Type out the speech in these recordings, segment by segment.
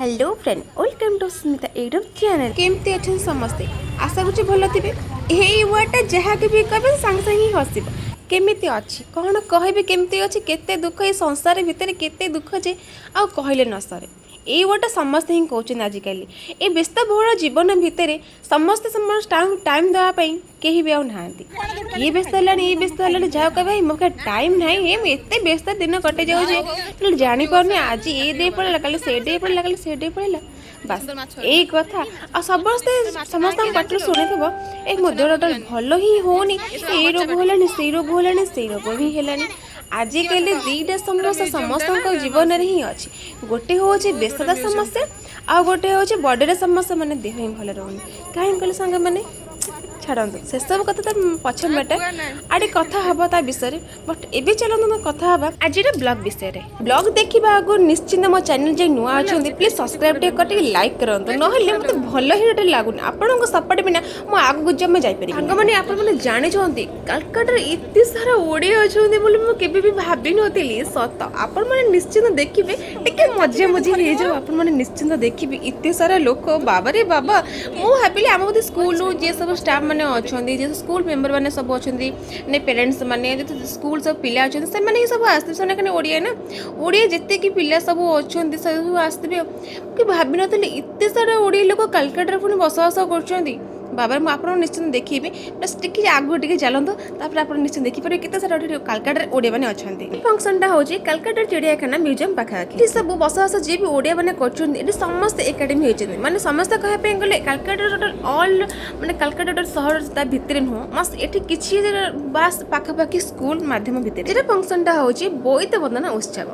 Hello friend, welcome to Smita YouTube channel. କେମିତି ଅଛନ୍ତି ସମସ୍ତେ? ଆଶା କରୁଛି ଭଲ ଥିବେ। ଏଇ ୱାର୍ଡ଼ଟା ଯାହାକୁ ବି କହିବେ, ସାଙ୍ଗେ ସାଙ୍ଗେ ହିଁ ହସିବ। କେମିତି ଅଛି, କ'ଣ କହିବି? କେମିତି ଅଛି? କେତେ ଦୁଃଖ ଏଇ ସଂସାର ଭିତରେ, କେତେ ଦୁଃଖ ଯେ ଆଉ କହିଲେ ନ ସରେ। ଏଇ ୱାର୍ଡ଼ଟା ସମସ୍ତେ ହିଁ କହୁଛନ୍ତି। ଆଜିକାଲି ଏ ବ୍ୟସ୍ତବହୁଳ ଜୀବନ ଭିତରେ ସମସ୍ତେ ସମସ୍ତ ଟାଇମ୍ ଦେବା ପାଇଁ କେହି ବି ଆଉ ନାହାନ୍ତି। ଇଏ ବ୍ୟସ୍ତ ହେଲାଣି, ଇଏ ବ୍ୟସ୍ତ ହେଲାଣି, ଯାହା କହିବେ, ମୋ ପାଖରେ ଟାଇମ୍ ନାହିଁ। ଏ ମୁଁ ଏତେ ବ୍ୟସ୍ତ, ଦିନ କଟି ଯାଉଛି, ଜାଣିପାରୁନି। ଆଜି ଏ ଡେ ପଳେଇଲା, କାଲି ସେ ଡେ ପଳେଇଲା, କାଲି ସେ ଡେ ପଳେଇଲା। ବାସ୍, ଏଇ କଥା। ଆଉ ସମସ୍ତେ ସମସ୍ତଙ୍କ ପାଟିରୁ ଶୁଣିଥିବ, ଏ ମୋ ଦେହଟା ଭଲ ହିଁ ହେଉନି, ଏଇ ରୋଗ ହେଲାଣି, ସେଇ ରୋଗ ହେଲାଣି, ସେଇ ରୋଗ ହିଁ ହେଲାଣି। ଆଜିକାଲି ଦୁଇଟା ସମସ୍ୟା ସମସ୍ତଙ୍କ ଜୀବନରେ ହିଁ ଅଛି। ଗୋଟେ ହେଉଛି ବ୍ୟସ୍ତତା ସମସ୍ୟା, ଆଉ ଗୋଟେ ହେଉଛି ବଡ଼ିର ସମସ୍ୟା, ମାନେ ଦେହ ହିଁ ଭଲ ରହୁନି। କାହିଁକି କହିଲେ ସାଙ୍ଗମାନେ, ଛାଡ଼ନ୍ତୁ ସେସବୁ କଥା ତ ପଛ ମ୍ୟାଟର, ଆଡ଼େ କଥା ହବ ତା ବିଷୟରେ। ବଟ୍ ଏବେ ଚାଲନ୍ତୁ ଆମେ କଥା ହେବା ଆଜିର ବ୍ଲଗ୍ ବିଷୟରେ। ବ୍ଲଗ୍ ଦେଖିବା ଆଗରୁ ନିଶ୍ଚିନ୍ତ ମୋ ଚ୍ୟାନେଲ୍ ଯେ ନୂଆ ଅଛନ୍ତି, ପ୍ଲିଜ୍ ସବସ୍କ୍ରାଇବ୍ ଟିକେ କରି ଟିକେ ଲାଇକ୍ କରନ୍ତୁ। ନହେଲେ ମୋତେ ଭଲ ହିଁ ଗୋଟେ ଲାଗୁନି। ଆପଣଙ୍କ ସପୋର୍ଟ ବିନା ମୁଁ ଆଗକୁ ଜମା ଯାଇପାରିବି। ସାଙ୍ଗମାନେ, ଆପଣମାନେ ଜାଣିଛନ୍ତି, କାଲକାଟାରେ ଏତେ ସାରା ଓଡ଼ିଆ ଅଛନ୍ତି ବୋଲି ମୁଁ କେବେ ବି ଭାବିନଥିଲି ସତ। ଆପଣମାନେ ନିଶ୍ଚିନ୍ତ ଦେଖିବେ, ଟିକେ ମଜା ମଜି ହେଇଯାଉ। ଆପଣମାନେ ନିଶ୍ଚିନ୍ତ ଦେଖିବେ ଏତେ ସାରା ଲୋକ, ବାବାରେ ବାବା। ମୁଁ ଭାବିଲି ଆମ ବୋଧେ ସ୍କୁଲରୁ ଯିଏ ସବୁ ଷ୍ଟାଫ୍ ମାନେ ଅଛନ୍ତି, ଯିଏ ସ୍କୁଲ ମେମ୍ବର ମାନେ ସବୁ ଅଛନ୍ତି, ମାନେ ପ୍ୟାରେଣ୍ଟସ୍ ମାନେ, ଯେତେ ସ୍କୁଲ ସବୁ ପିଲା ଅଛନ୍ତି, ସେମାନେ ହିଁ ସବୁ ଆସିଥିବେ। ସେମାନେ କାରଣ ଓଡ଼ିଆ ନା, ଓଡ଼ିଆ ଯେତିକି ପିଲା ସବୁ ଅଛନ୍ତି, ସେ ସବୁ ଆସିଥିବେ କି। ଭାବିନଥିଲି ଏତେ ସାରା ଓଡ଼ିଆ ଲୋକ କାଲକାଟାରେ ପୁଣି ବସବାସ କରୁଛନ୍ତି। ବାବାରେ, ମୁଁ ଆପଣଙ୍କୁ ନିଶ୍ଚିନ୍ତ ଦେଖିବି। ବାସ୍, ଟିକେ ଆଗକୁ ଟିକେ ଚାଲନ୍ତୁ, ତାପରେ ଆପଣ ନିଶ୍ଚିନ୍ତ ଦେଖିପାରିବେ କେତେ ସାରା ଏଠି କାଲକାଟାରେ ଓଡ଼ିଆମାନେ ଅଛନ୍ତି। ଫଙ୍କସନ୍ଟା ହେଉଛି କାଲକାଟା ଚିଡ଼ିଆଖାନା ମ୍ୟୁଜିୟମ୍ ପାଖାପାଖି। ଏଠି ସବୁ ବସବାସ ଯିଏ ବି ଓଡ଼ିଆମାନେ କରୁଛନ୍ତି, ଏଠି ସମସ୍ତେ ଏକାଡେମୀ ହେଇଛନ୍ତି। ମାନେ ସମସ୍ତେ କହିବା ପାଇଁ ଗଲେ କାଲକାଟାର ଟୋଟାଲ ଅଲ୍, ମାନେ କାଲକାଟା ଟୋଟାଲ ସହର ତା ଭିତରେ ନୁହଁ, ବାସ୍ ଏଠି କିଛି ବାସ୍ ପାଖାପାଖି ସ୍କୁଲ ମାଧ୍ୟମ ଭିତରେ। ଯେଟା ଫଙ୍କସନ୍ଟା ହେଉଛି ବୋଇତ ବନ୍ଦନା ଉତ୍ସବ।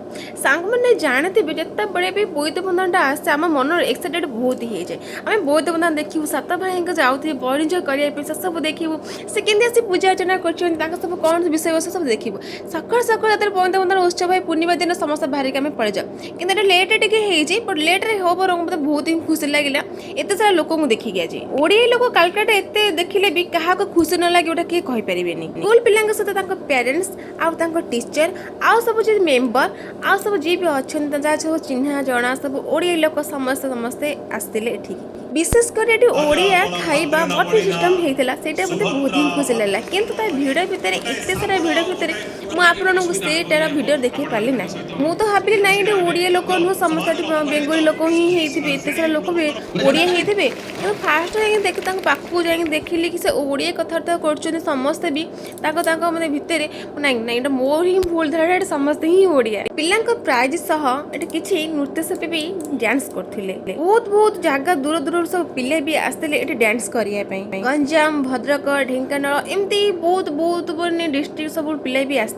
ସାଙ୍ଗମାନେ ଜାଣିଥିବେ, ଯେତେବେଳେ ବି ବୋଇତ ବନ୍ଦନଟା ଆସେ, ଆମ ମନର ଏକ୍ସାଇଟେଡ଼ ବହୁତ ହେଇଯାଏ। ଆମେ ବୋଇତ ବନ୍ଦନ ଦେଖିବୁ, ସାତ ଭାଇଙ୍କ ଯାଉଥିବେ ବଣିଜ କରିବା ପାଇଁ, ସେସବୁ ଦେଖିବୁ। ସେ କେମିତି ଆସି ପୂଜା ଅର୍ଚ୍ଚନା କରୁଛନ୍ତି, ତାଙ୍କ ସବୁ କ'ଣ ବିଷୟବସ୍ତୁ ସବୁ ଦେଖିବୁ। ସକାଳୁ ସକାଳୁ ଯେତେବେଳେ ବୋଇତ ବନ୍ଦନ ଉତ୍ସବ ହୁଏ, ପୂର୍ଣ୍ଣିମା ଦିନ ସମସ୍ତେ ବାହାରିକି ଆମେ ପଳେଇଯାଉ। କିନ୍ତୁ ଏଟା ଲେଟ୍ ଟିକେ ହେଇଛି, ବଟ୍ ଲେଟ୍ରେ ହଉ ବରଂ ମୋତେ ବହୁତ ହିଁ ଖୁସି ଲାଗିଲା ଏତେ ସାରା ଲୋକଙ୍କୁ ଦେଖିକି। ଆଜି ଓଡ଼ିଆ ଲୋକ କାଲକାଟା ଏତେ ଦେଖିଲେ ବି କାହାକୁ ଖୁସି ନ ଲାଗେ, ଗୋଟା କିଏ କହିପାରିବେନି। ସ୍କୁଲ ପିଲାଙ୍କ ସହିତ ତାଙ୍କ ପ୍ୟାରେଣ୍ଟସ୍ ଆଉ ତାଙ୍କ ଟିଚର ଆଉ ସବୁ ଯିଏ ମେମ୍ବର ଆଉ ସବୁ ଯିଏ ବି ଅଛନ୍ତି, ଯାହା ସବୁ ଚିହ୍ନା ଜଣା ସବୁ ଓଡ଼ିଆ ଲୋକ, ସମସ୍ତେ ସମସ୍ତେ ଆସିଥିଲେ ଏଠିକି। ବିଶେଷ କରି ଏଠି ଓଡ଼ିଆ ଖାଇବା ବଫେ ସିଷ୍ଟମ୍ ହେଇଥିଲା, ସେଇଟା ମୋତେ ବହୁତ ହିଁ ଖୁସି ଲାଗିଲା। କିନ୍ତୁ ତା ଭିଡ଼ ଭିତରେ, ଏତେ ସାରା ଭିଡ଼ ଭିତରେ ମୁଁ ଆପଣଙ୍କୁ ସେଇଟାର ଭିଡ଼ିଓ ଦେଖେଇ ପାରିଲି ନାହିଁ। ମୁଁ ତ ଭାବିଲି ନାଇଁ, ଏଠି ଓଡ଼ିଆ ଲୋକ ନୁହଁ, ସମସ୍ତେ ଏଠି ବେଙ୍ଗଲୀ ଲୋକ ହିଁ ହେଇଥିବେ, ଏତେ ସାରା ଲୋକ ବି ଓଡ଼ିଆ ହେଇଥିବେ। କିନ୍ତୁ ଫାଷ୍ଟ ଯାଇକି ଦେଖି, ତାଙ୍କ ପାଖକୁ ଯାଇକି ଦେଖିଲି କି ସେ ଓଡ଼ିଆ କଥାବାର୍ତ୍ତା କରୁଛନ୍ତି ସମସ୍ତେ ବି ତାଙ୍କ ତାଙ୍କ ମାନେ ଭିତରେ। ନାଇଁ ନାଇଁ, ଏଇଟା ମୋର ହିଁ ଭୁଲ ଧାରଣା, ଏଠି ସମସ୍ତେ ହିଁ ଓଡ଼ିଆ। ପିଲାଙ୍କ ପ୍ରାଇଜ୍ ସହ ଏଠି କିଛି ନୃତ୍ୟଶିଳ୍ପୀ ବି ଡ୍ୟାନ୍ସ କରୁଥିଲେ। ବହୁତ ବହୁତ ଜାଗା ଦୂର ଦୂରରୁ ସବୁ ପିଲା ବି ଆସିଥିଲେ ଏଠି ଡ୍ୟାନ୍ସ କରିବା ପାଇଁ। ଗଞ୍ଜାମ, ଭଦ୍ରକ, ଢେଙ୍କାନାଳ, ଏମିତି ବହୁତ ବହୁତ ମାନେ ଡିଷ୍ଟ୍ରିକ୍ଟ ସବୁ ପିଲା ବି ଆସିଥିଲେ।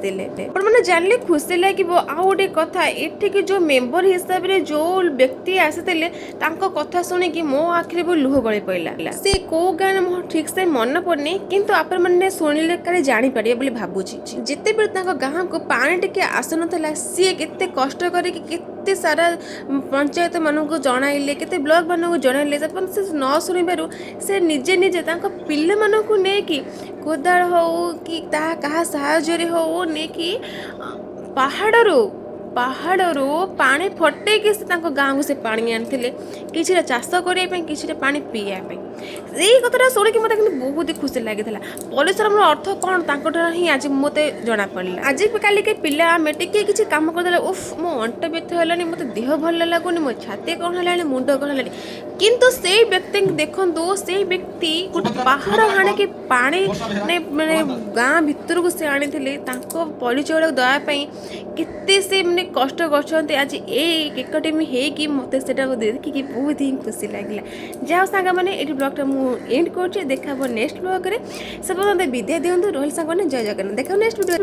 ଆପଣମାନେ ଜାଣିଲେ ଖୁସି ଲାଗିବ। ଆଉ ଗୋଟେ କଥା, ଏଠିକି ଯୋଉ ମେମ୍ବର ହିସାବରେ ଯୋଉ ବ୍ୟକ୍ତି ଆସିଥିଲେ, ତାଙ୍କ କଥା ଶୁଣିକି ମୋ ଆଖିରେ ବି ଲୁହ ଗଳି ପଡ଼ିଲା। ସେ କୋଉ ଗାଁ ମୋର ଠିକ ସେ ମନେ ପଡୁନି, କିନ୍ତୁ ଆପଣମାନେ ଶୁଣିଲେ କାଳେ ଜାଣିପାରିବେ ବୋଲି ଭାବୁଛି। ଯେତେବେଳେ ତାଙ୍କ ଗାଁକୁ ପାଣି ଟିକେ ଆସୁନଥିଲା, ସିଏ କେତେ କଷ୍ଟ କରିକି କେତେ ସାରା ପଞ୍ଚାୟତ ମାନଙ୍କୁ ଜଣାଇଲେ, କେତେ ବ୍ଲକ ମାନଙ୍କୁ ଜଣାଇଲେ। ତାପରେ ସେ ନ ଶୁଣିବାରୁ ସେ ନିଜେ ନିଜେ ତାଙ୍କ ପିଲାମାନଙ୍କୁ ନେଇକି କୋଦାଳ ହଉ କି ତାହା କାହା ସାହାଯ୍ୟରେ ହଉ, ନେଇକି ପାହାଡ଼ରୁ ପାହାଡ଼ରୁ ପାଣି ଫଟେଇକି ସେ ତାଙ୍କ ଗାଁକୁ ସେ ପାଣି ଆଣିଥିଲେ, କିଛିଟା ଚାଷ କରିବା ପାଇଁ, କିଛିଟା ପାଣି ପିଇବା ପାଇଁ। ସେଇ କଥାଟା ଶୁଣିକି ମୋତେ କିନ୍ତୁ ବହୁତ ଖୁସି ଲାଗିଥିଲା। ପରିଶ୍ରମର ଅର୍ଥ କ'ଣ ତାଙ୍କଠାରୁ ହିଁ ଆଜି ମୋତେ ଜଣାପଡ଼ିଲା। ଆଜି କାଲିକା ପିଲା ଆମେ ଟିକେ କିଛି କାମ କରିଦେଲେ, ଉଫ୍, ମୋ ଅଣ୍ଟା ବ୍ୟଥା ହେଲାଣି, ମୋତେ ଦେହ ଭଲ ଲାଗୁନି, ମୋ ଛାତି କ'ଣ ହେଲାଣି, ମୁଣ୍ଡ କ'ଣ ହେଲାଣି। କିନ୍ତୁ ସେଇ ବ୍ୟକ୍ତିଙ୍କୁ ଦେଖନ୍ତୁ, ସେଇ ବ୍ୟକ୍ତି ଗୋଟେ ପାହାଡ଼ ହାଣିକି ପାଣି ମାନେ ଗାଁ ଭିତରକୁ ସେ ଆଣିଥିଲେ। ତାଙ୍କ ପରିଚୟଟାକୁ ଦେବା ପାଇଁ କେତେ ସେ ମାନେ କଷ୍ଟ କରିଛନ୍ତି। ଆଜି ଏଇ ଏକାଡେମୀ ହେଇକି ମୋତେ ସେଟାକୁ ଦେଖିକି ବହୁତ ହିଁ ଖୁସି ଲାଗିଲା। ଯାହା ହଉ ସାଙ୍ଗମାନେ, ଏଇଠି ବ୍ଲଗ୍ଟା ମୁଁ ଏଣ୍ଡ କରୁଛି। ଦେଖା ହେବ ନେକ୍ସଟ ବ୍ଲଗ୍ରେ। ସେ ପର୍ଯ୍ୟନ୍ତ ବିଦାୟ ଦିଅନ୍ତୁ। ରହିଲି ସାଙ୍ଗମାନେ, ଜୟ ଜଗନ୍ନାଥ। ଦେଖା ନେକ୍ସଟ ଭିଡ଼ିଓ।